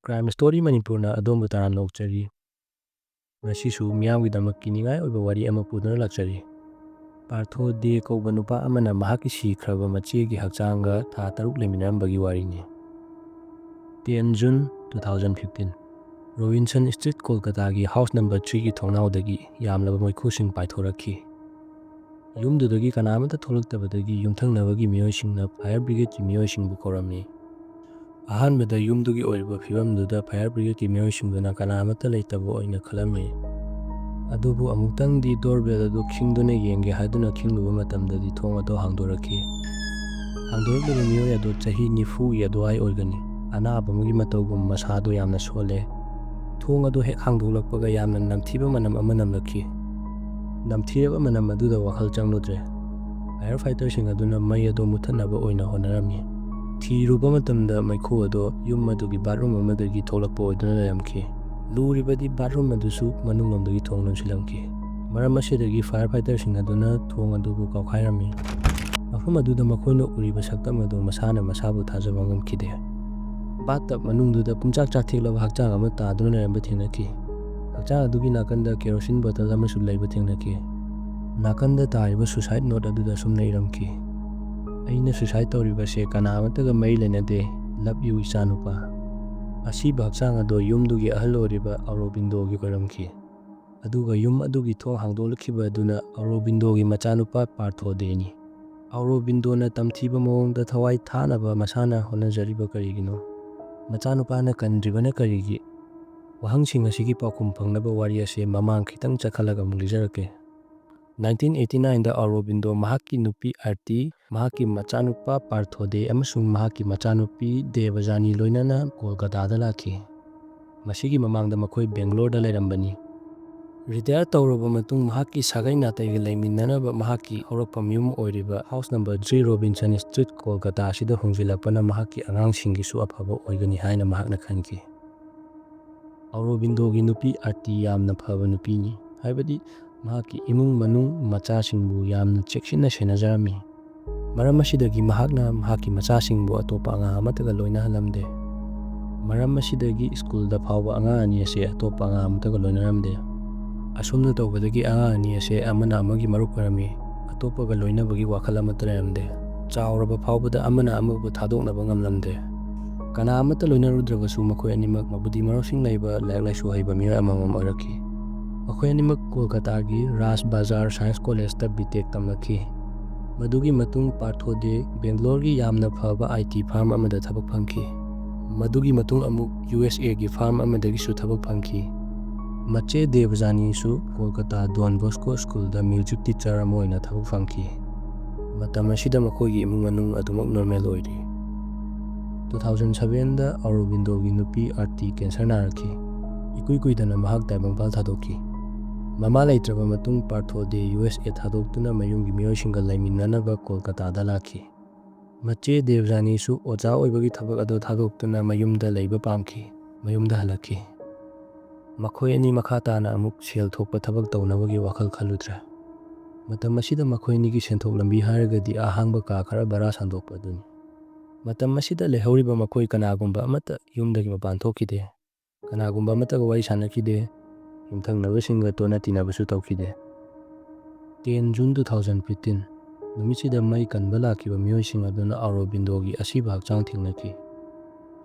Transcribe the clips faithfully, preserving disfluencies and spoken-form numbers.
Crime Story ꯃꯅꯤꯄꯨꯔꯅ ꯑꯗꯣꯝꯕꯨ ꯇꯔꯥꯝꯅ ꯑꯣꯛꯆꯔꯤ꯫ ꯉꯁꯤꯁꯨ ꯃꯤꯌꯥꯝꯒꯤꯗꯃꯛ ꯀꯤꯅꯤꯡꯉꯥꯏ ꯑꯣꯏꯕ ꯋꯥꯔꯤ ꯑꯃ ꯄꯨꯗꯨꯅ ꯂꯥꯛꯆꯔꯤ꯫ ꯄꯥꯔꯊꯣ ꯗꯦ ꯀꯧꯕ ꯅꯨꯄꯥ ꯑꯃꯅ ꯃꯍꯥꯛꯀꯤ ꯁꯤꯈ꯭ꯔꯕ ꯃꯆꯦꯒꯤ ꯍꯛꯆꯥꯡꯒ ꯊꯥ ꯇꯔꯨꯛ ꯂꯩꯃꯤꯟꯅꯔꯝꯕꯒꯤ ꯋꯥꯔꯤꯅꯤ꯫ Ten June two thousand fifteen, Robinson street, ꯀꯣꯜꯀꯇꯥꯒꯤ ꯍꯥꯎꯁ ꯅꯝꯕꯔ ꯊ꯭ꯔꯤꯒꯤ ꯊꯣꯡꯅꯥꯎꯗꯒꯤ ꯌꯥꯝꯂꯕ ꯃꯩꯈꯨꯁꯤꯡ ꯄꯥꯏꯊꯣꯔꯛꯈꯤ꯫ ꯌꯨꯝꯗꯨꯗꯒꯤ ꯀꯅꯥ ꯑꯃꯠꯇ ꯊꯣꯛꯂꯛꯇꯕꯗꯒꯤ ꯌꯨꯝꯊꯪꯅꯕꯒꯤ ꯃꯤꯑꯣꯏꯁꯤꯡꯅ ꯐꯥꯌꯔ ꯕ꯭ꯔꯤꯒꯦꯗꯀꯤ ꯃꯤꯑꯣꯏꯁꯤꯡꯕꯨ ꯀꯧꯔꯝꯃꯤ꯫ ꯑꯍꯥꯟꯕꯗ ꯌꯨꯝꯗꯨꯒꯤ ꯑꯣꯏꯔꯤꯕ ꯐꯤꯕꯝꯗꯨꯗ ꯐꯥꯌꯔ ꯕ꯭ꯔꯤꯒꯦꯗꯀꯤ ꯃꯤꯑꯣꯏꯁꯤꯡꯗꯨꯅ ꯀꯅꯥ ꯑꯃꯠꯇ ꯂꯩꯇꯕ ꯑꯣꯏꯅ ꯈꯜꯂꯝꯃꯤ꯫ ꯑꯗꯨꯕꯨ ꯑꯃꯨꯛꯇꯪꯗꯤ ꯗꯣꯔꯕꯦꯜ ꯑꯗꯨ ꯈꯤꯡꯗꯨꯅ ꯌꯦꯡꯒꯦ ꯍꯥꯏꯗꯨꯅ ꯈꯤꯡꯂꯨꯕ ꯃꯇꯝꯗꯗꯤ ꯊꯣꯡ ꯑꯗꯨ ꯍꯥꯡꯗꯣꯔꯛꯈꯤ꯫ ꯍꯥꯡꯗꯣꯔꯛꯂꯤꯕ ꯃꯤꯑꯣꯏ ꯑꯗꯨ ꯆꯍꯤ ꯅꯤꯐꯨꯒꯤ ꯑꯗꯨꯋꯥꯏ ꯑꯣꯏꯒꯅꯤ꯫ ꯑꯅꯥꯕ ꯑꯃꯒꯤ ꯃꯇꯧꯒꯨꯝ ꯃꯁꯥꯗꯨ ꯌꯥꯝꯅ ꯁꯣꯜꯂꯦ꯫ ꯊꯣꯡ ꯑꯗꯨ ꯍꯦꯛ ꯍꯥꯡꯗꯣꯛꯂꯛꯄꯒ ꯌꯥꯝꯅ ꯅꯝꯊꯤꯕ ꯃꯅꯝ ꯑꯃ ꯅꯝꯂꯛꯈꯤ꯫ ꯅꯝꯊꯤꯔꯕ ꯃꯅꯝ ꯑꯗꯨꯗ ꯋꯥꯈꯜ ꯆꯪꯂꯨꯗ꯭ꯔꯦ꯫ ꯐꯥꯌꯔ ꯐꯥꯏꯇꯔꯁꯤꯡ ꯑꯗꯨꯅ ꯃꯩ ꯑꯗꯨ ꯃꯨꯠꯊꯠꯅꯕ ꯑꯣꯏꯅ ꯍꯣꯠꯅꯔꯝꯃꯤ꯫ ꯊꯤꯔꯨꯕ ꯃꯇꯝꯗ ꯃꯩꯈꯨ ꯑꯗꯨ ꯌꯨꯝ ꯑꯗꯨꯒꯤ ꯕꯥꯠꯔꯨꯝ ꯑꯃꯗꯒꯤ ꯊꯣꯛꯂꯛꯄ ꯑꯣꯏꯗꯨꯅ ꯂꯩꯔꯝꯈꯤ꯫ ꯂꯨꯔꯤꯕꯗꯤ ꯕꯥꯠꯔꯨꯝ ꯑꯗꯨꯁꯨ ꯃꯅꯨꯡꯂꯣꯝꯗꯒꯤ ꯊꯣꯡ ꯂꯣꯟꯁꯤꯜꯂꯝꯈꯤ꯫ ꯃꯔꯝ ꯑꯁꯤꯗꯒꯤ ꯐꯥꯌꯔ ꯐꯥꯏꯇꯔꯁꯤꯡ ꯑꯗꯨꯅ ꯊꯣꯡ ꯑꯗꯨꯕꯨ ꯀꯥꯎꯈꯥꯏꯔꯝꯃꯤ꯫ ꯃꯐꯝ ꯑꯗꯨꯗ ꯃꯈꯣꯏꯅ ꯎꯔꯤꯕ ꯁꯛꯇꯝ ꯑꯗꯨ ꯃꯁꯥꯅ ꯃꯁꯥꯕꯨ ꯊꯥꯖꯕ ꯉꯝꯈꯤꯗꯦ꯫ ꯕꯥꯠꯇꯕ ꯃꯅꯨꯡꯗꯨꯗ ꯄꯨꯝꯆꯥꯛ ꯆꯥꯛꯊꯦꯛꯂꯕ ꯍꯛꯆꯥꯡ ꯑꯃ ꯇꯥꯗꯨꯅ ꯂꯩꯔꯝꯕ ꯊꯦꯡꯅꯈꯤ꯫ ꯍꯛꯆꯥꯡ ꯑꯗꯨꯒꯤ ꯅꯥꯀꯟꯗ ꯀꯦꯔꯣꯁꯤꯟ ꯕꯣꯇꯜ ꯑꯃꯁꯨ ꯂꯩꯕ ꯊꯦꯡꯅꯈꯤ꯫ ꯅꯥꯀꯟꯗ ꯇꯥꯔꯤꯕ ꯁꯨꯁꯥꯏꯠ ꯅꯣꯠ ꯑꯗꯨꯗ ꯑꯁꯨꯝꯅ ꯏꯔꯝꯈꯤ: "ꯑꯩꯅ ꯁꯨꯁꯥꯏꯠ ꯇꯧꯔꯤꯕꯁꯦ ꯀꯅꯥ ꯑꯃꯠꯇꯒ ꯃꯔꯤ ꯂꯩꯅꯗꯦ꯫ Love you, ꯏꯆꯥꯅꯨꯄꯥ꯫" ꯑꯁꯤꯕ ꯍꯛꯆꯥꯡ ꯑꯗꯣ ꯌꯨꯝꯗꯨꯒꯤ ꯑꯍꯜ ꯑꯣꯏꯔꯤꯕ ꯑꯧꯔꯣꯕꯤꯟꯗꯣꯒꯤ ꯑꯣꯏꯔꯝꯈꯤ꯫ ꯑꯗꯨꯒ ꯌꯨꯝ ꯑꯗꯨꯒꯤ ꯊꯣꯡ ꯍꯥꯡꯗꯣꯛꯂꯛꯈꯤꯕ ꯑꯗꯨꯅ ꯑꯧꯔꯣꯕꯤꯟꯗꯣꯒꯤ ꯃꯆꯥꯅꯨꯄꯥ ꯄꯥꯔꯊꯣꯗꯦꯅꯤ꯫ ꯑꯧꯔꯣꯕꯤꯟꯗꯣꯅ ꯇꯝꯊꯤꯕ ꯃꯑꯣꯡꯗ ꯊꯋꯥꯏ ꯊꯥꯅꯕ ꯃꯁꯥꯅ ꯍꯣꯠꯅꯖꯔꯤꯕ ꯀꯔꯤꯒꯤꯅꯣ? ꯃꯆꯥꯅꯨꯄꯥꯅ ꯀꯟꯗ꯭ꯔꯤꯕꯅ ꯀꯔꯤꯒꯤ? ꯋꯥꯍꯪꯁꯤꯡ ꯑꯁꯤꯒꯤ ꯄꯥꯎꯈꯨꯝ ꯐꯪꯅꯕ ꯋꯥꯔꯤ ꯑꯁꯤ ꯃꯃꯥꯡ ꯈꯤꯇꯪ ꯆꯠꯈꯠꯂꯒ ꯑꯃꯨꯛ ꯂꯤꯖꯔꯛꯀꯦ꯫ Nineteen eighty nineꯗ ꯑꯧꯔꯣꯕꯤꯟꯗꯣ ꯃꯍꯥꯛꯀꯤ ꯅꯨꯄꯤ ꯑꯥꯔꯇꯤ, ꯃꯍꯥꯛꯀꯤ ꯃꯆꯥꯅꯨꯄꯥ ꯄꯥꯔꯊꯣꯗꯦ ꯑꯃꯁꯨꯡ ꯃꯍꯥꯛꯀꯤ ꯃꯆꯥꯅꯨꯄꯤ ꯗꯦꯕꯖꯥꯅꯤ ꯂꯣꯏꯅꯅ ꯀꯣꯜꯀꯇꯥꯗ ꯂꯥꯛꯈꯤ꯫ ꯃꯁꯤꯒꯤ ꯃꯃꯥꯡꯗ ꯃꯈꯣꯏ ꯕꯦꯡꯒ꯭ꯂꯣꯔꯗ ꯂꯩꯔꯝꯕꯅꯤ꯫ ꯔꯤꯇꯥꯌꯔ ꯇꯧꯔꯕ ꯃꯇꯨꯡ ꯃꯍꯥꯛꯀꯤ ꯁꯥꯒꯩ ꯅꯥꯇꯩꯒ ꯂꯩꯃꯤꯟꯅꯅꯕ ꯃꯍꯥꯛꯀꯤ ꯍꯧꯔꯛꯐꯝ ꯌꯨꯝ ꯑꯣꯏꯔꯤꯕ house number three Robinson street, Kolkata ꯑꯁꯤꯗ ꯍꯣꯡꯖꯤꯜꯂꯛꯄꯅ ꯃꯍꯥꯛꯀꯤ ꯑꯉꯥꯡꯁꯤꯡꯒꯤꯁꯨ ꯑꯐꯕ ꯑꯣꯏꯒꯅꯤ ꯍꯥꯏꯅ ꯃꯍꯥꯛꯅ ꯈꯟꯈꯤ꯫ ꯑꯧꯔꯣꯕꯤꯟꯗꯣꯒꯤ ꯅꯨꯄꯤ ꯑꯥꯔꯇꯤ ꯌꯥꯝꯅ ꯐꯕ ꯅꯨꯄꯤꯅꯤ, ꯍꯥꯏꯕꯗꯤ ꯃꯍꯥꯛꯀꯤ ꯏꯃꯨꯡ ꯃꯅꯨꯡ, ꯃꯆꯥꯁꯤꯡꯕꯨ ꯌꯥꯝꯅ ꯆꯦꯛꯁꯤꯟꯅ ꯁꯦꯟꯅꯖꯔꯝꯃꯤ꯫ ꯃꯔꯝ ꯑꯁꯤꯗꯒꯤ ꯃꯍꯥꯛꯅ ꯃꯍꯥꯛꯀꯤ ꯃꯆꯥꯁꯤꯡꯕꯨ ꯑꯇꯣꯞꯄ ꯑꯉꯥꯡ ꯑꯃꯠꯇꯒ ꯂꯣꯏꯅꯍꯜꯂꯝꯗꯦ꯫ ꯃꯔꯝ ꯑꯁꯤꯗꯒꯤ ꯁ꯭ꯀꯨꯜꯗ ꯐꯥꯎꯕ ꯑꯉꯥꯡ ꯑꯅꯤ ꯑꯁꯦ ꯑꯇꯣꯞꯄ ꯑꯉꯥꯡ ꯑꯃꯠꯇꯒ ꯂꯣꯏꯅꯔꯝꯗꯦ꯫ ꯑꯁꯨꯝꯅ ꯇꯧꯕꯗꯒꯤ ꯑꯉꯥꯡ ꯑꯅꯤ ꯑꯁꯦ ꯑꯃꯅ ꯑꯃꯒꯤ ꯃꯔꯨꯞ ꯑꯣꯏꯔꯝꯃꯤ, ꯑꯇꯣꯞꯄꯒ ꯂꯣꯏꯅꯕꯒꯤ ꯋꯥꯈꯜ ꯑꯃꯠꯇ ꯂꯩꯔꯝꯗꯦ꯫ ꯆꯥꯎꯔꯕ ꯐꯥꯎꯕꯗ ꯑꯃꯅ ꯑꯃꯕꯨ ꯊꯥꯗꯣꯛꯅꯕ ꯉꯝꯂꯝꯗꯦ꯫ ꯀꯅꯥ ꯑꯃꯠꯇ ꯂꯣꯏꯅꯔꯨꯗ꯭ꯔꯕꯁꯨ ꯃꯈꯣꯏ ꯑꯅꯤꯃꯛ ꯃꯕꯨꯗꯤ ꯃꯔꯧꯁꯤꯡ ꯂꯩꯕ, ꯂꯥꯏꯔꯤꯛ ꯂꯥꯏꯁꯨ ꯍꯩꯕ ꯃꯤꯑꯣꯏ ꯑꯃꯃꯝ ꯑꯣꯏꯔꯛꯈꯤ꯫ ꯃꯈꯣꯏ ꯑꯅꯤꯃꯛ ꯀꯣꯜꯀꯇꯥꯒꯤ ꯔꯥꯖ ꯕꯖꯥꯔ ꯁꯥꯏꯟꯁ ꯀꯣꯂꯦꯖꯇ ꯕꯤ ꯇꯦꯛ ꯇꯝꯂꯛꯈꯤ꯫ ꯃꯗꯨꯒꯤ ꯃꯇꯨꯡ ꯄꯥꯔꯊꯣꯗꯦ ꯕꯦꯡꯒ꯭ꯂꯣꯔꯒꯤ ꯌꯥꯝꯅ ꯐꯕ ꯑꯥꯏ ꯇꯤ ꯐꯥꯔꯝ ꯑꯃꯗ ꯊꯕꯛ ꯐꯪꯈꯤ꯫ ꯃꯗꯨꯒꯤ ꯃꯇꯨꯡ ꯑꯃꯨꯛ ꯌꯨ ꯑꯦꯁ ꯑꯦꯒꯤ ꯐꯥꯔꯝ ꯑꯃꯗꯒꯤꯁꯨ ꯊꯕꯛ ꯐꯪꯈꯤ꯫ ꯃꯆꯦ ꯗꯦꯕꯖꯥꯅꯤꯁꯨ ꯀꯣꯜꯀꯇꯥ ꯗꯣꯟ ꯕꯣꯁꯀꯣ ꯁ꯭ꯀꯨꯜꯗ ꯃ꯭ꯌꯨꯖꯤꯛ ꯇꯤꯆꯔ ꯑꯃ ꯑꯣꯏꯅ ꯊꯕꯛ ꯐꯪꯈꯤ꯫ ꯃꯇꯝ ꯑꯁꯤꯗ ꯃꯈꯣꯏꯒꯤ ꯏꯃꯨꯡ ꯃꯅꯨꯡ ꯑꯗꯨꯃꯛ ꯅꯣꯔꯃꯦꯜ ꯑꯣꯏꯔꯤ꯫ ꯇꯨ ꯊꯥꯎꯖꯟ ꯁꯚꯦꯟꯗ ꯑꯧꯔꯣꯕꯤꯟꯗꯣꯒꯤ ꯅꯨꯄꯤ ꯑꯥꯔꯇꯤ ꯀꯦꯟꯁꯔ ꯅꯥꯔꯛꯈꯤ꯫ ꯏꯀꯨꯏ ꯀꯨꯏꯗꯅ ꯃꯍꯥꯛ ꯇꯥꯏꯕꯪꯄꯥꯜ ꯊꯥꯗꯣꯛꯈꯤ꯫ ꯃꯃꯥ ꯂꯩꯇ꯭ꯔꯕ ꯃꯇꯨꯡ ꯄꯥꯔꯊꯣꯗꯦ ꯌꯨ ꯑꯦꯁ ꯑꯦ ꯊꯥꯗꯣꯛꯇꯨꯅ ꯃꯌꯨꯝꯒꯤ ꯃꯤꯑꯣꯏꯁꯤꯡꯒ ꯂꯩꯃꯤꯟꯅꯅꯕ ꯀꯣꯜꯀꯇꯥꯗ ꯂꯥꯛꯈꯤ꯫ ꯃꯆꯦ ꯗꯦꯕꯖꯥꯅꯤꯁꯨ ꯑꯣꯖꯥ ꯑꯣꯏꯕꯒꯤ ꯊꯕꯛ ꯑꯗꯨ ꯊꯥꯗꯣꯛꯇꯨꯅ ꯃꯌꯨꯝꯗ ꯂꯩꯕ ꯄꯥꯝꯈꯤ, ꯃꯌꯨꯝꯗ ꯍꯜꯂꯛꯈꯤ꯫ ꯃꯈꯣꯏ ꯑꯅꯤ ꯃꯈꯥ ꯇꯥꯅ ꯑꯃꯨꯛ ꯁꯦꯜ ꯊꯣꯛꯄ ꯊꯕꯛ ꯇꯧꯅꯕꯒꯤ ꯋꯥꯈꯜ ꯈꯜꯂꯨꯗ꯭ꯔꯦ꯫ ꯃꯇꯝ ꯑꯁꯤꯗ ꯃꯈꯣꯏ ꯑꯅꯤꯒꯤ ꯁꯦꯟꯊꯣꯛ ꯂꯝꯕꯤ ꯍꯥꯏꯔꯒꯗꯤ ꯑꯍꯥꯡꯕ ꯀꯥ ꯈꯔ ꯚꯔꯥ ꯁꯥꯟꯗꯣꯛꯄ ꯑꯗꯨꯅꯤ꯫ ꯃꯇꯝ ꯑꯁꯤꯗ ꯂꯩꯍꯧꯔꯤꯕ ꯃꯈꯣꯏ ꯀꯅꯥꯒꯨꯝꯕ ꯑꯃꯠꯇ ꯌꯨꯝꯗꯒꯤ ꯃꯄꯥꯟ ꯊꯣꯛꯈꯤꯗꯦ꯫ ꯀꯅꯥꯒꯨꯝꯕ ꯑꯃꯠꯇꯒ ꯋꯥꯔꯤ ꯁꯥꯟꯅꯈꯤꯗꯦ꯫ ꯌꯨꯝꯊꯪꯅꯕꯁꯤꯡꯒ ꯇꯣꯠꯅ ꯇꯤꯟꯅꯕꯁꯨ ꯇꯧꯈꯤꯗꯦ꯫ Ten June two thousand fifteen ꯅꯨꯃꯤꯠꯁꯤꯗ ꯃꯩ ꯀꯟꯕ ꯂꯥꯛꯈꯤꯕ ꯃꯤꯑꯣꯏꯁꯤꯡ ꯑꯗꯨꯅ ꯑꯧꯔꯣꯕꯤꯟꯗꯣꯒꯤ ꯑꯁꯤꯕ ꯍꯛꯆꯥꯡ ꯊꯦꯡꯅꯈꯤ꯫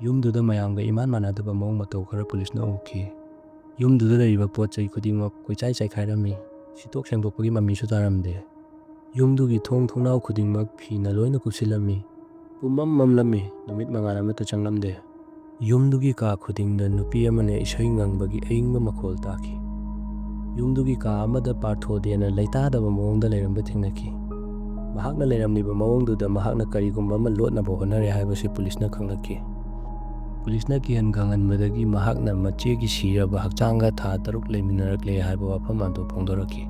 ꯌꯨꯝꯗꯨꯗ ꯃꯌꯥꯝꯒ ꯏꯃꯥꯟ ꯃꯥꯟꯅꯗꯕ ꯃꯑꯣꯡ ꯃꯇꯧ ꯈꯔ ꯄꯨꯂꯤꯁꯅ ꯎꯈꯤ꯫ ꯌꯨꯝꯗꯨꯗ ꯂꯩꯔꯤꯕ ꯄꯣꯠ ꯆꯩ ꯈꯨꯗꯤꯡꯃꯛ ꯀꯣꯏꯆꯥꯏ ꯆꯥꯏꯈꯥꯏꯔꯝꯃꯤ꯫ ꯁꯤꯠꯇꯣꯛ ꯁꯦꯡꯗꯣꯛꯄꯒꯤ ꯃꯃꯤꯁꯨ ꯇꯥꯔꯝꯗꯦ꯫ ꯌꯨꯝꯗꯨꯒꯤ ꯊꯣꯡ ꯊꯣꯡꯅꯥꯎ ꯈꯨꯗꯤꯡꯃꯛ ꯐꯤꯅ ꯂꯣꯏꯅ ꯀꯨꯞꯁꯤꯜꯂꯝꯃꯤ꯫ ꯄꯨꯝꯃꯝ ꯃꯝꯂꯝꯃꯤ, ꯅꯨꯃꯤꯠ ꯃꯉꯥꯜ ꯑꯃꯠꯇ ꯆꯪꯂꯝꯗꯦ꯫ ꯌꯨꯝꯗꯨꯒꯤ ꯀꯥ ꯈꯨꯗꯤꯡꯗ ꯅꯨꯄꯤ ꯑꯃꯅ ꯏꯁꯩ ꯉꯪꯕꯒꯤ ꯑꯏꯪꯕ ꯃꯈꯣꯜ ꯇꯥꯈꯤ꯫ ꯌꯨꯝꯗꯨꯒꯤ ꯀꯥ ꯑꯃꯗ ꯄꯥꯔꯊꯣꯗꯦꯅ ꯂꯩꯇꯥꯗꯕ ꯃꯑꯣꯡꯗ ꯂꯩꯔꯝꯕ ꯊꯦꯡꯅꯈꯤ꯫ ꯃꯍꯥꯛꯅ ꯂꯩꯔꯝꯂꯤꯕ ꯃꯑꯣꯡꯗꯨꯗ ꯃꯍꯥꯛꯅ ꯀꯔꯤꯒꯨꯝꯕ ꯑꯃ ꯂꯣꯠꯅꯕ ꯍꯣꯠꯅꯔꯦ ꯍꯥꯏꯕꯁꯤ ꯄꯨꯂꯤꯁꯅ ꯈꯪꯂꯛꯈꯤ꯫ ꯄꯨꯂꯤꯁꯅ ꯀꯤꯍꯟ ꯈꯪꯍꯟꯕꯗꯒꯤ ꯃꯍꯥꯛꯅ ꯃꯆꯦꯒꯤ ꯁꯤꯔꯕ ꯍꯛꯆꯥꯡꯒ ꯊꯥ ꯇꯔꯨꯛ ꯂꯩꯃꯤꯟꯅꯔꯛꯂꯦ ꯍꯥꯏꯕ ꯋꯥꯐꯝ ꯑꯗꯨ ꯐꯣꯡꯗꯣꯔꯛꯈꯤ꯫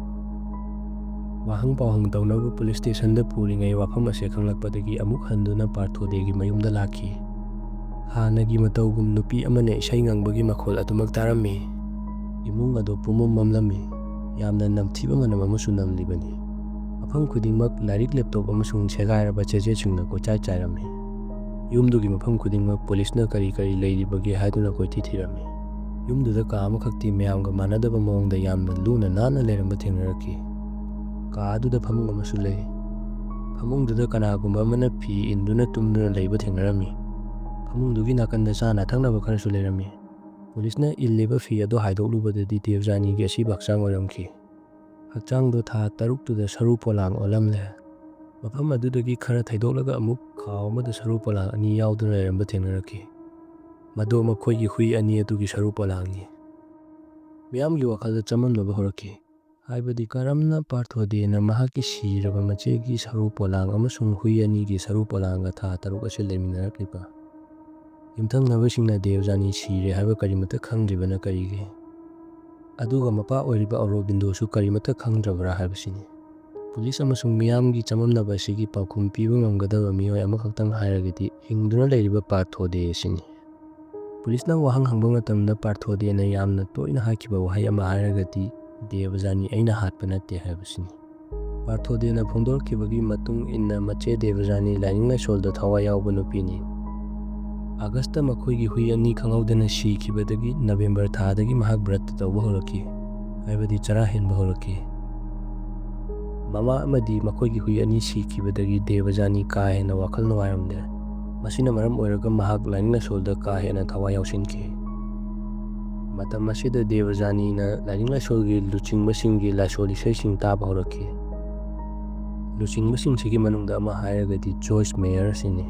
ꯋꯥꯍꯪ ꯄꯥꯎꯍꯪ ꯇꯧꯅꯕ ꯄꯨꯂꯤꯁ ꯁ꯭ꯇꯦꯁꯟꯗ ꯄꯨꯔꯤꯉꯩ ꯋꯥꯐꯝ ꯑꯁꯤ ꯈꯪꯂꯛꯄꯗꯒꯤ ꯑꯃꯨꯛ ꯍꯟꯗꯨꯅ ꯄꯥꯔꯊꯣꯗꯦꯒꯤ ꯃꯌꯨꯝꯗ ꯂꯥꯛꯈꯤ꯫ ꯍꯥꯟꯅꯒꯤ ꯃꯇꯧꯒꯨꯝ ꯅꯨꯄꯤ ꯑꯃꯅ ꯏꯁꯩ ꯉꯪꯕꯒꯤ ꯃꯈꯣꯜ ꯑꯗꯨꯃꯛ ꯇꯥꯔꯝꯃꯤ꯫ ꯏꯃꯨꯡ ꯑꯗꯨ ꯄꯨꯝꯃꯝ ꯃꯝꯂꯝꯃꯤ꯫ ꯌꯥꯝꯅ ꯅꯝꯊꯤꯕ ꯃꯅꯝ ꯑꯃꯁꯨ ꯅꯝꯂꯤꯕꯅꯤ꯫ ꯃꯐꯝ ꯈꯨꯗꯤꯡꯃꯛ ꯂꯥꯏꯔꯤꯛ, ꯂꯦꯞꯇꯣꯞ ꯑꯃꯁꯨꯡ ꯁꯦꯒꯥꯏꯔꯕ ꯆꯦꯆꯦꯠꯁꯤꯡꯅ ꯀꯣꯏꯆꯥꯏ ꯆꯥꯏꯔꯝꯃꯤ꯫ ꯌꯨꯝꯗꯨꯒꯤ ꯃꯐꯝ ꯈꯨꯗꯤꯡꯃꯛ ꯄꯨꯂꯤꯁꯅ ꯀꯔꯤ ꯀꯔꯤ ꯂꯩꯔꯤꯕꯒꯦ ꯍꯥꯏꯗꯨꯅ ꯀꯣꯏꯊꯤ ꯊꯤꯔꯝꯃꯤ꯫ ꯌꯨꯝꯗꯨꯗ ꯀꯥ ꯑꯃꯈꯛꯇꯤ ꯃꯌꯥꯝꯒ ꯃꯥꯟꯅꯗꯕ ꯃꯑꯣꯡꯗ ꯌꯥꯝꯅ ꯂꯨꯅ ꯅꯥꯟꯅ ꯂꯩꯔꯝꯕ ꯊꯦꯡꯅꯔꯛꯈꯤ꯫ ꯀꯥ ꯑꯗꯨꯗ ꯐꯃꯨꯡ ꯑꯃꯁꯨ ꯂꯩ꯫ ꯐꯃꯨꯡꯗꯨꯗ ꯀꯅꯥꯒꯨꯝꯕ ꯑꯃꯅ ꯐꯤ ꯏꯟꯗꯨꯅ ꯇꯨꯝꯗꯨꯅ ꯂꯩꯕ ꯊꯦꯡꯅꯔꯝꯃꯤ꯫ ꯐꯃꯨꯡꯗꯨꯒꯤ ꯅꯥꯀꯟꯗ ꯆꯥꯅ ꯊꯛꯅꯕ ꯈꯔꯁꯨ ꯂꯩꯔꯝꯃꯤ꯫ ꯄꯨꯂꯤꯁꯅ ꯏꯜꯂꯤꯕ ꯐꯤ ꯑꯗꯨ ꯍꯥꯏꯗꯣꯛꯂꯨꯕꯗꯗꯤ ꯗꯦꯕꯖꯥꯅꯤꯒꯤ ꯑꯁꯤꯕ ꯍꯛꯆꯥꯡ ꯑꯣꯏꯔꯝꯈꯤ꯫ ꯍꯛꯆꯥꯡꯗꯣ ꯊꯥ ꯇꯔꯨꯛꯇꯨꯗ ꯁꯔꯨ ꯄꯣꯂꯥꯡ ꯑꯣꯜꯂꯝꯂꯦ꯫ ꯃꯐꯝ ꯑꯗꯨꯗꯒꯤ ꯈꯔ ꯊꯩꯗꯣꯛꯂꯒ ꯑꯃꯨꯛ ꯈꯥꯎ ꯑꯃꯗ ꯁꯔꯨ ꯄꯣꯂꯥꯡ ꯑꯅꯤ ꯌꯥꯎꯗꯨꯅ ꯂꯩꯔꯝꯕ ꯊꯦꯡꯅꯔꯛꯈꯤ꯫ ꯃꯗꯨ ꯃꯈꯣꯏꯒꯤ ꯍꯨꯏ ꯑꯅꯤ ꯑꯗꯨꯒꯤ ꯁꯔꯨ ꯄꯣꯂꯥꯡꯅꯤ꯫ ꯃꯤꯌꯥꯝꯒꯤ ꯋꯥꯈꯜꯗ ꯆꯃꯝꯅꯕ ꯍꯧꯔꯛꯈꯤ꯫ ꯍꯥꯏꯕꯗꯤ ꯀꯔꯝꯅ ꯄꯥꯔꯊꯣꯗꯦꯅ ꯃꯍꯥꯛꯀꯤ ꯁꯤꯔꯕ ꯃꯆꯦꯒꯤ ꯁꯔꯨ ꯄꯣꯂꯥꯡ ꯑꯃꯁꯨꯡ ꯍꯨꯏ ꯑꯅꯤꯒꯤ ꯁꯔꯨ ꯄꯣꯂꯥꯡꯒ ꯊꯥ ꯇꯔꯨꯛ ꯑꯁꯤ ꯂꯩꯃꯤꯟꯅꯔꯛꯂꯤꯕ? ꯌꯨꯝꯊꯪꯅꯕꯁꯤꯡꯅ ꯗꯦꯕꯖꯥꯅꯤ ꯁꯤꯔꯦ ꯍꯥꯏꯕ ꯀꯔꯤꯃꯠꯇ ꯈꯪꯗ꯭ꯔꯤꯕꯅ ꯀꯔꯤꯒꯤ? ꯑꯗꯨꯒ ꯃꯄꯥ ꯑꯣꯏꯔꯤꯕ ꯑꯔꯣꯕꯤꯟꯗꯣꯁꯨ ꯀꯔꯤꯃꯠꯇ ꯈꯪꯗ꯭ꯔꯕ꯭ꯔꯥ ꯍꯥꯏꯕꯁꯤꯅꯤ꯫ ꯄꯨꯂꯤꯁ ꯑꯃꯁꯨꯡ ꯃꯤꯌꯥꯝꯒꯤ ꯆꯃꯝꯅꯕ ꯑꯁꯤꯒꯤ ꯄꯥꯎꯈꯨꯝ ꯄꯤꯕ ꯉꯝꯒꯗꯕ ꯃꯤꯑꯣꯏ ꯑꯃꯈꯛꯇꯪ ꯍꯥꯏꯔꯒꯗꯤ ꯍꯤꯡꯗꯨꯅ ꯂꯩꯔꯤꯕ ꯄꯥꯔꯊꯣꯗꯦ ꯑꯁꯤꯅꯤ꯫ ꯄꯨꯂꯤꯁꯅ ꯋꯥꯍꯪ ꯍꯪꯕ ꯃꯇꯝꯗ ꯄꯥꯔꯊꯣꯗꯦꯅ ꯌꯥꯝꯅ ꯇꯣꯏꯅ ꯍꯥꯏꯈꯤꯕ ꯋꯥꯍꯩ ꯑꯃ ꯍꯥꯏꯔꯒꯗꯤ, "ꯗꯦꯕꯖꯥꯅꯤ ꯑꯩꯅ ꯍꯥꯠꯄ ꯅꯠꯇꯦ" ꯍꯥꯏꯕꯁꯤꯅꯤ꯫ ꯄꯥꯔꯊꯣꯗꯦꯅ ꯐꯣꯡꯗꯣꯔꯛꯈꯤꯕꯒꯤ ꯃꯇꯨꯡ ꯏꯟꯅ ꯃꯆꯦ ꯗꯦꯕꯖꯥꯅꯤ ꯂꯥꯏꯅꯤꯡ ꯂꯥꯏꯁꯣꯜꯗ ꯊꯋꯥꯏ ꯌꯥꯎꯕ ꯅꯨꯄꯤꯅꯤ꯫ ꯑꯥꯒꯁꯇ ꯃꯈꯣꯏꯒꯤ ꯍꯨꯏ ꯑꯅꯤ ꯈꯪꯍꯧꯗꯅ ꯁꯤꯈꯤꯕꯗꯒꯤ ꯅꯕꯦꯝꯕꯔ ꯊꯥꯗꯒꯤ ꯃꯍꯥꯛ ꯕ꯭ꯔꯠ ꯇꯧꯕ ꯍꯧꯔꯛꯈꯤ, ꯍꯥꯏꯕꯗꯤ ꯆꯔꯥ ꯍꯦꯟꯕ ꯍꯧꯔꯛꯈꯤ꯫ ꯃꯃꯥ ꯑꯃꯗꯤ ꯃꯈꯣꯏꯒꯤ ꯍꯨꯏ ꯑꯅꯤ ꯁꯤꯈꯤꯕꯗꯒꯤ ꯗꯦꯕꯖꯥꯅꯤ ꯀꯥ ꯍꯦꯟꯅ ꯋꯥꯈꯜ ꯅꯨꯡꯉꯥꯏꯔꯝꯗꯦ꯫ ꯃꯁꯤꯅ ꯃꯔꯝ ꯑꯣꯏꯔꯒ ꯃꯍꯥꯛ ꯂꯥꯏꯅꯤꯡ ꯂꯥꯏꯁꯣꯜꯗ ꯀꯥ ꯍꯦꯟꯅ ꯊꯋꯥꯏ ꯌꯥꯎꯁꯤꯟꯈꯤ꯫ ꯃꯇꯝ ꯑꯁꯤꯗ ꯗꯦꯕꯖꯥꯅꯤꯅ ꯂꯥꯏꯅꯤꯡ ꯂꯥꯏꯁꯣꯜꯒꯤ ꯂꯨꯆꯤꯡꯕꯁꯤꯡꯒꯤ ꯂꯥꯏꯁꯣꯜ ꯏꯁꯩꯁꯤꯡ ꯇꯥꯕ ꯍꯧꯔꯛꯈꯤ꯫ ꯂꯨꯆꯤꯡꯕꯁꯤꯡꯁꯤꯒꯤ ꯃꯅꯨꯡꯗ ꯑꯃ ꯍꯥꯏꯔꯒꯗꯤ ꯖꯣꯏꯁ ꯃꯦꯌꯔ ꯑꯁꯤꯅꯤ꯫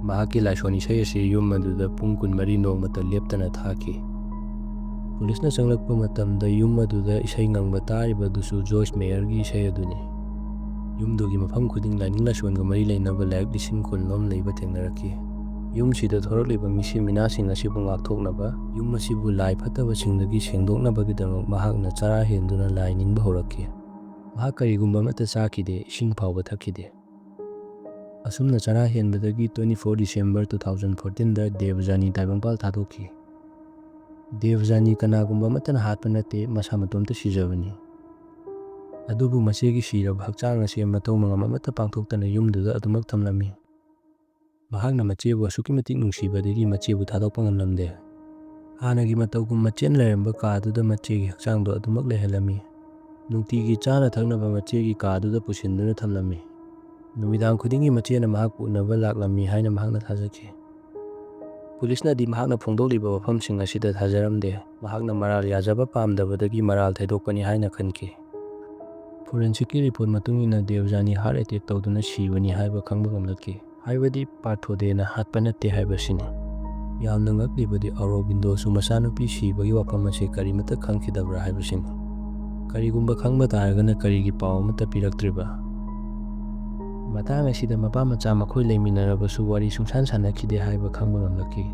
ꯃꯍꯥꯛꯀꯤ ꯂꯥꯏꯁꯣꯟ ꯏꯁꯩ ꯑꯁꯤ ꯌꯨꯝ ꯑꯗꯨꯗ ꯄꯨꯡ ꯀꯨꯟꯃꯔꯤ ꯅꯣꯡꯃꯇ ꯂꯦꯞꯇꯅ ꯊꯥꯈꯤ꯫ ꯄꯨꯂꯤꯁꯅ ꯆꯪꯂꯛꯄ ꯃꯇꯝꯗ ꯌꯨꯝ ꯑꯗꯨꯗ ꯏꯁꯩ ꯉꯪꯕ ꯇꯥꯔꯤꯕ ꯑꯗꯨꯁꯨ ꯖꯣꯏꯁ ꯃꯦꯌꯔꯒꯤ ꯏꯁꯩ ꯑꯗꯨꯅꯤ꯫ ꯌꯨꯝꯗꯨꯒꯤ ꯃꯐꯝ ꯈꯨꯗꯤꯡ ꯂꯥꯏꯅꯤꯡ ꯂꯥꯏꯁꯣꯟꯒ ꯃꯔꯤ ꯂꯩꯅꯕ ꯂꯥꯏꯔꯤꯛ ꯂꯤꯁꯤꯡ ꯀꯨꯟ ꯂꯣꯝ ꯂꯩꯕ ꯊꯦꯡꯅꯔꯛꯈꯤ꯫ ꯌꯨꯝꯁꯤꯗ ꯊꯣꯔꯛꯂꯤꯕ ꯃꯤꯁꯤ ꯃꯤꯅꯥꯁꯤꯡ ꯑꯁꯤꯕꯨ ꯉꯥꯛꯊꯣꯛꯅꯕ, ꯌꯨꯝ ꯑꯁꯤꯕꯨ ꯂꯥꯏ ꯐꯠꯇꯕꯁꯤꯡꯗꯒꯤ ꯁꯦꯡꯗꯣꯛꯅꯕꯒꯤꯗꯃꯛ ꯃꯍꯥꯛꯅ ꯆꯔꯥ ꯍꯦꯟꯗꯨꯅ ꯂꯥꯏ ꯅꯤꯡꯕ ꯍꯧꯔꯛꯈꯤ꯫ ꯃꯍꯥꯛ ꯀꯔꯤꯒꯨꯝꯕ ꯑꯃꯠꯇ ꯆꯥꯈꯤꯗꯦ, ꯏꯁꯤꯡ ꯐꯥꯎꯕ ꯊꯛꯈꯤꯗꯦ꯫ ꯑꯁꯨꯝꯅ ꯆꯔꯥ ꯍꯦꯟꯕꯗꯒꯤ twenty four December two thousand fourteen ꯗ ꯗꯦꯕꯖꯥꯅꯤ ꯇꯥꯏꯕꯪꯄꯥꯜ ꯊꯥꯗꯣꯛꯈꯤ꯫ ꯗꯦꯕꯖꯥꯅꯤ ꯀꯅꯥꯒꯨꯝꯕ ꯑꯃꯠꯇꯅ ꯍꯥꯠꯄ ꯅꯠꯇꯦ, ꯃꯁꯥ ꯃꯇꯣꯝꯇ ꯁꯤꯖꯕꯅꯤ꯫ ꯑꯗꯨꯕꯨ ꯃꯆꯦꯒꯤ ꯁꯤꯔꯕ ꯍꯛꯆꯥꯡ ꯑꯁꯤ ꯃꯇꯧ ꯃꯉꯝ ꯑꯃꯠꯇ ꯄꯥꯡꯊꯣꯛꯇꯅ ꯌꯨꯝꯗꯨꯗ ꯑꯗꯨꯃꯛ ꯊꯝꯂꯝꯃꯤ꯫ ꯃꯍꯥꯛꯅ ꯃꯆꯦꯕꯨ ꯑꯁꯨꯛꯀꯤ ꯃꯇꯤꯛ ꯅꯨꯡꯁꯤꯕꯗꯒꯤ ꯃꯆꯦꯕꯨ ꯊꯥꯗꯣꯛꯄ ꯉꯝꯂꯝꯗꯦ꯫ ꯍꯥꯟꯅꯒꯤ ꯃꯇꯧꯒꯨꯝ ꯃꯆꯦꯅ ꯂꯩꯔꯝꯕ ꯀꯥꯗꯨꯗ ꯃꯆꯦꯒꯤ ꯍꯛꯆꯥꯡꯗꯣ ꯑꯗꯨꯃꯛ ꯂꯩꯍꯜꯂꯝꯃꯤ꯫ ꯅꯨꯡꯇꯤꯒꯤ ꯆꯥꯅ ꯊꯛꯅꯕ ꯃꯆꯦꯒꯤ ꯀꯥꯗꯨꯗ ꯄꯨꯁꯤꯟꯗꯨꯅ ꯊꯝꯂꯝꯃꯤ꯫ ꯅꯨꯃꯤꯗꯥꯡ ꯈꯨꯗꯤꯡꯒꯤ ꯃꯆꯦꯅ ꯃꯍꯥꯛꯄꯨ ꯎꯅꯕ ꯂꯥꯛꯂꯝꯃꯤ ꯍꯥꯏꯅ ꯃꯍꯥꯛꯅ ꯊꯥꯖꯈꯤ꯫ ꯄꯨꯂꯤꯁꯅꯗꯤ ꯃꯍꯥꯛꯅ ꯐꯣꯡꯗꯣꯛꯂꯤꯕ ꯋꯥꯐꯝꯁꯤꯡ ꯑꯁꯤꯗ ꯊꯥꯖꯔꯝꯗꯦ꯫ ꯃꯍꯥꯛꯅ ꯃꯔꯥꯜ ꯌꯥꯖꯕ ꯄꯥꯝꯗꯕꯗꯒꯤ ꯃꯔꯥꯜ ꯊꯩꯗꯣꯛꯄꯅꯤ ꯍꯥꯏꯅ ꯈꯟꯈꯤ꯫ ꯐꯣꯔꯦꯟꯁꯤꯛꯀꯤ ꯔꯤꯄꯣꯔꯠ ꯃꯇꯨꯡ ꯏꯟꯅ ꯗꯦꯕꯖꯥꯅꯤ ꯍꯥꯔꯠ ꯑꯦꯇꯦꯛ ꯇꯧꯗꯨꯅ ꯁꯤꯕꯅꯤ ꯍꯥꯏꯕ ꯈꯪꯕ ꯉꯝꯂꯛꯈꯤ꯫ ꯍꯥꯏꯕꯗꯤ ꯄꯥꯔꯊꯣꯗꯦꯅ ꯍꯥꯠꯄ ꯅꯠꯇꯦ ꯍꯥꯏꯕꯁꯤꯅꯤ꯫ ꯌꯥꯝꯅ ꯉꯛꯂꯤꯕꯗꯤ ꯑꯔꯣꯕꯤꯟꯗꯣꯁꯨ ꯃꯆꯥꯅꯨꯄꯤ ꯁꯤꯕꯒꯤ ꯋꯥꯐꯝ ꯑꯁꯤ ꯀꯔꯤꯃꯠꯇ ꯈꯪꯈꯤꯗꯕ꯭ꯔꯥ ꯍꯥꯏꯕꯁꯤꯅꯤ꯫ ꯀꯔꯤꯒꯨꯝꯕ ꯈꯪꯕ ꯇꯥꯔꯒꯅ ꯀꯔꯤꯒꯤ ꯄꯥꯎ ꯑꯃꯠꯇ ꯄꯤꯔꯛꯇ꯭ꯔꯤꯕ? ꯃꯇꯥꯡ ꯑꯁꯤꯗ ꯃꯄꯥ ꯃꯆꯥ ꯃꯈꯣꯏ ꯂꯩꯃꯤꯟꯅꯔꯕꯁꯨ ꯋꯥꯔꯤ ꯁꯨꯡꯁꯥꯟ ꯁꯥꯟꯅꯈꯤꯗꯦ ꯍꯥꯏꯕ ꯈꯪꯕ ꯉꯝꯂꯛꯈꯤ꯫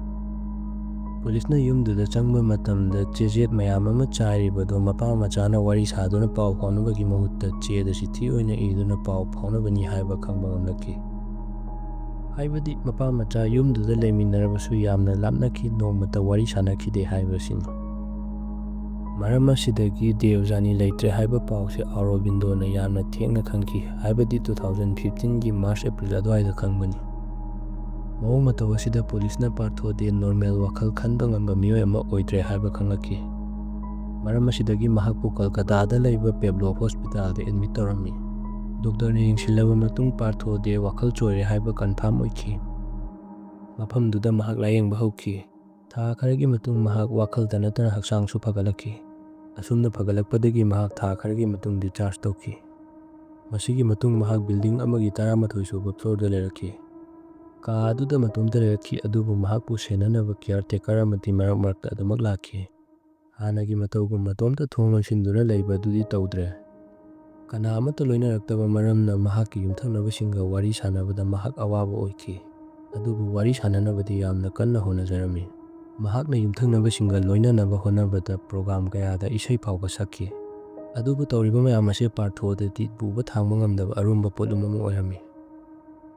ꯄꯨꯂꯤꯁꯅ ꯌꯨꯝꯗꯨꯗ ꯆꯪꯕ ꯃꯇꯝꯗ ꯆꯦꯖꯦꯠ ꯃꯌꯥꯝ ꯑꯃ ꯆꯥꯏꯔꯤꯕꯗꯨ ꯃꯄꯥ ꯃꯆꯥꯅ ꯋꯥꯔꯤ ꯁꯥꯗꯨꯅ ꯄꯥꯎ ꯐꯥꯎꯅꯕꯒꯤ ꯃꯍꯨꯠꯇ ꯆꯦꯗ ꯆꯤꯊꯤ ꯑꯣꯏꯅ ꯏꯗꯨꯅ ꯄꯥꯎ ꯐꯥꯎꯅꯕꯅꯤ ꯍꯥꯏꯕ ꯈꯪꯕ ꯉꯝꯂꯛꯈꯤ꯫ ꯍꯥꯏꯕꯗꯤ ꯃꯄꯥ ꯃꯆꯥ ꯌꯨꯝꯗꯨꯗ ꯂꯩꯃꯤꯟꯅꯔꯕꯁꯨ ꯌꯥꯝꯅ ꯂꯥꯞꯅꯈꯤ, ꯅꯣꯡꯃꯇ ꯋꯥꯔꯤ ꯁꯥꯟꯅꯈꯤꯗꯦ ꯍꯥꯏꯕꯁꯤꯅꯤ꯫ ꯃꯔꯝ ꯑꯁꯤꯗꯒꯤ ꯗꯦꯕꯖꯥꯅꯤ ꯂꯩꯇ꯭ꯔꯦ ꯍꯥꯏꯕ ꯄꯥꯎꯁꯦ ꯑꯔꯣꯕꯤꯟꯗꯣꯅ ꯌꯥꯝꯅ ꯊꯦꯡꯅ ꯈꯪꯈꯤ, ꯍꯥꯏꯕꯗꯤ two thousand fifteen ꯒꯤ March April ꯑꯗꯨꯋꯥꯏꯗ ꯈꯪꯕꯅꯤ꯫ ꯃꯑꯣꯡ ꯃꯇꯧ ꯑꯁꯤꯗ ꯄꯨꯂꯤꯁꯅ ꯄꯥꯔꯊꯣꯗꯦ ꯅꯣꯔꯃꯦꯜ ꯋꯥꯈꯜ ꯈꯟꯕ ꯉꯝꯕ ꯃꯤꯑꯣꯏ ꯑꯃ ꯑꯣꯏꯗ꯭ꯔꯦ ꯍꯥꯏꯕ ꯈꯪꯂꯛꯈꯤ꯫ ꯃꯔꯝ ꯑꯁꯤꯗꯒꯤ ꯃꯍꯥꯛꯄꯨ ꯀꯜꯀꯇꯥꯗ ꯂꯩꯕ ꯄꯦꯕ꯭ꯂꯣ ꯍꯣꯁꯄꯤꯇꯥꯜꯗ ꯑꯦꯗꯃꯤꯠ ꯇꯧꯔꯝꯃꯤ꯫ ꯗꯣꯛꯇꯔꯅ ꯌꯦꯡꯁꯤꯜꯂꯕ ꯃꯇꯨꯡ ꯄꯥꯔꯊꯣꯗꯦ ꯋꯥꯈꯜ ꯆꯣꯏꯔꯦ ꯍꯥꯏꯕ ꯀꯟꯐꯥꯔꯝ ꯑꯣꯏꯈꯤ꯫ ꯃꯐꯝꯗꯨꯗ ꯃꯍꯥꯛ ꯂꯥꯌꯦꯡꯕ ꯍꯧꯈꯤ꯫ ꯊꯥ ꯈꯔꯒꯤ ꯃꯇꯨꯡ ꯃꯍꯥꯛ ꯋꯥꯈꯜꯗ ꯅꯠꯇꯅ ꯍꯛꯆꯥꯡꯁꯨ ꯐꯒꯠꯂꯛꯈꯤ꯫ ꯑꯁꯨꯝꯅ ꯐꯒꯠꯂꯛꯄꯗꯒꯤ ꯃꯍꯥꯛ ꯊꯥ ꯈꯔꯒꯤ ꯃꯇꯨꯡ discharge ꯇꯧꯈꯤ꯫ ꯃꯁꯤꯒꯤ ꯃꯇꯨꯡ ꯃꯍꯥꯛ building ꯑꯃꯒꯤ ꯇꯔꯥꯃꯥꯊꯣꯏ ꯁꯨꯕ floor ꯗ ꯂꯩꯔꯛꯈꯤ꯫ ꯀꯥ ꯑꯗꯨꯗ ꯃꯇꯣꯝꯇ ꯂꯩꯔꯛꯈꯤ, ꯑꯗꯨꯕꯨ ꯃꯍꯥꯛꯄꯨ ꯁꯦꯟꯅꯅꯕ caretaker ꯑꯃꯗꯤ ꯃꯔꯛ ꯃꯔꯛꯇ ꯑꯗꯨꯃꯛ ꯂꯥꯛꯈꯤ꯫ ꯍꯥꯟꯅꯒꯤ ꯃꯇꯧꯒꯨꯝ ꯃꯇꯣꯝꯇ ꯊꯣꯡ ꯂꯣꯟꯁꯤꯟꯗꯨꯅ ꯂꯩꯕ ꯑꯗꯨꯗꯤ ꯇꯧꯗ꯭ꯔꯦ꯫ ꯀꯅꯥ ꯑꯃꯠꯇ ꯂꯣꯏꯅꯔꯛꯇꯕ ꯃꯔꯝꯅ ꯃꯍꯥꯛꯀꯤ ꯌꯨꯝꯊꯪꯅꯕꯁꯤꯡꯒ ꯋꯥꯔꯤ ꯁꯥꯟꯅꯕꯗ ꯃꯍꯥꯛ ꯑꯋꯥꯕ ꯑꯣꯏꯈꯤ꯫ ꯑꯗꯨꯕꯨ ꯋꯥꯔꯤ ꯁꯥꯟꯅꯅꯕꯗꯤ ꯌꯥꯝꯅ ꯀꯟꯅ ꯍꯣꯠꯅꯖꯔꯝꯃꯤ꯫ ꯃꯍꯥꯛꯅ ꯌꯨꯝꯊꯪꯅꯕꯁꯤꯡꯒ ꯂꯣꯏꯅꯅꯕ ꯍꯣꯠꯅꯕꯗ program ꯀꯌꯥꯗ ꯏꯁꯩ ꯐꯥꯎꯕ ꯁꯛꯈꯤ꯫ ꯑꯗꯨꯕꯨ ꯇꯧꯔꯤꯕ ꯃꯌꯥꯝ ꯑꯁꯤ ꯄꯥꯔꯊꯣꯗꯗꯤ ꯄꯨꯕ ꯊꯥꯡꯕ ꯉꯝꯗꯕ ꯑꯔꯨꯝꯕ ꯄꯣꯠꯂꯨꯝ ꯑꯃ ꯑꯣꯏꯔꯝꯃꯤ꯫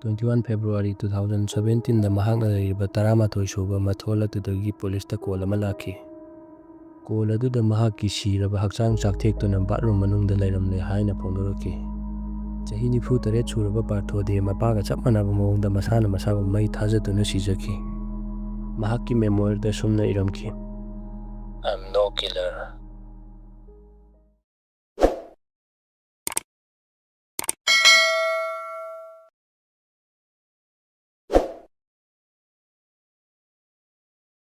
Twenty one February two thousand seventeen ꯗ ꯃꯍꯥꯛꯅ ꯂꯩꯔꯤꯕ ꯇꯔꯥꯃꯥꯊꯣꯏ ꯁꯨꯕ ꯃꯊꯣꯜ ꯑꯗꯨꯗꯒꯤ ꯄꯨꯂꯤꯁꯇ call ꯑꯃ ꯂꯥꯛꯈꯤ꯫ Call ꯑꯗꯨꯗ ꯃꯍꯥꯛꯀꯤ ꯁꯤꯔꯕ ꯍꯛꯆꯥꯡ ꯆꯥꯛꯊꯦꯛꯇꯨꯅ bathroom ꯃꯅꯨꯡꯗ ꯂꯩꯔꯝꯂꯦ ꯍꯥꯏꯅ ꯐꯣꯡꯗꯣꯔꯛꯈꯤ꯫ ꯆꯍꯤ ꯅꯤꯐꯨ ꯇꯔꯦꯠ ꯁꯨꯔꯕ ꯄꯥꯔꯊꯣꯗꯤ ꯃꯄꯥꯒ ꯆꯞ ꯃꯥꯟꯅꯕ ꯃꯑꯣꯡꯗ ꯃꯁꯥꯅ ꯃꯁꯥꯕꯨ ꯃꯩ ꯊꯥꯖꯗꯨꯅ ꯁꯤꯖꯈꯤ꯫ ꯃꯍꯥꯛꯀꯤ ꯃꯦꯃꯣꯔꯗ ꯁꯨꯝꯅ ꯏꯔꯝꯈꯤ, "I'm no killer,